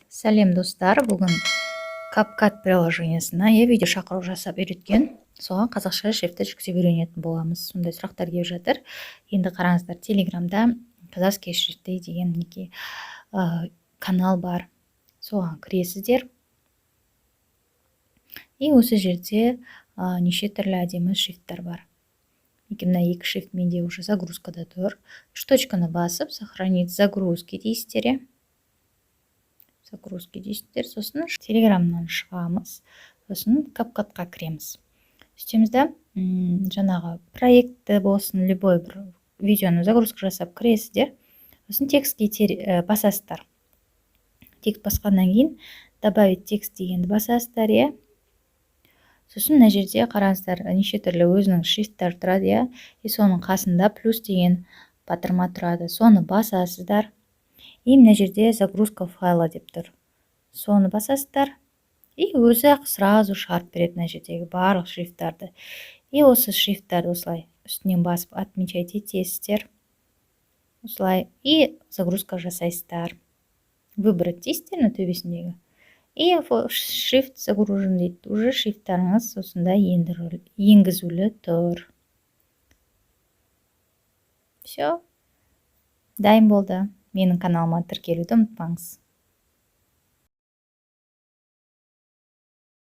Сәлем, достар! Бүгін CapCut приложениесіне, иә, видео шақыру жасап үйреткен, соған қазақша шрифтті жүргізе үйренетін боламыз. Сондай сұрақтар келіп жатыр. Енді қараңыздар, Телеграмда «Казахские шрифты» деген, мінекей, канал бар, соған кіресіздер. И осы жерде неше түрлі әдемі шрифттар бар. Мінекей, мына екі шрифт менде уже загрузкада тұр. Үш точканы басып, «Сохранить загрузки» дейсіздер, иә, «Загрузки» дейсіздер. Сосын Телеграмнан шығамыз, сосын CapCut-қа кіреміз. Сөйтеміз да, жаңағы проектті болсын, любой бір видеоны загрузка жасап кіресіздер. Сосын текстке басасыздар. Текст басқаннан кейін «Добавить текст» дегенді басасыздар, иә. Сосын мына жерде қараңыздар, неше түрлі өзінің шрифттары тұрады, иә. И соның қасында плюс деген батырма тұрады, соны басасыздар. И мына жерде «Загрузка файла» деп тұр, соны басасыздар. И өзі ақ сразу шығарып береді мына жердегі барлық шрифттарды. И осы шрифттарды осылай үстінен басып, отмечать етесіздер осылай и загрузка жасайсыздар. «Выбрать» дейсіздер мына төбесіндегі, и «Шрифт загружен» дейді. Уже шрифттарыңыз осында енгізулі тұр. Все, дайын болды. Менің каналыма тіркелуді ұмытпаңыз.